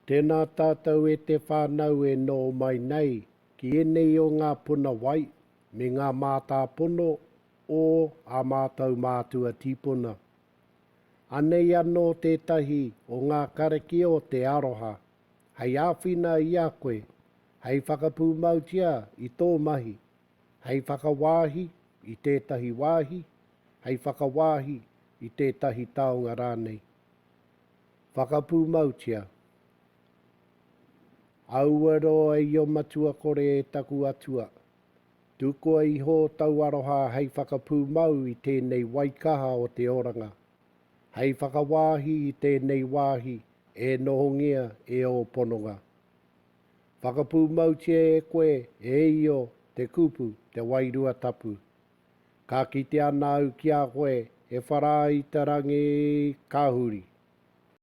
Tēnā tātou e te whānau e noho mai nei ki ēnei o ngā puna wai me ngā mātāpono o ā mātou mātua tīpuna. Anei anō tētahi o ngā karakia o te aroha hei āwhina i a koe, hei whakapūmautia i tō mahi, hei whakawāhi i tētahi wāhi, hei whakawāhi i tētahi taonga rānei. Whakapūmautia. Aua roa i o Matua Kore e taku Atua. Tukua iho tau aroha hei whakapūmau i tēnei waikaha o te oranga, hei whakawāhi i tēnei wāhi e nohongia e ō pononga. Whakapūmautia e koe, e Io, te kupu, te Wairua Tapu. Ka kite ana au ki a koe e whara i te rangi ka huri.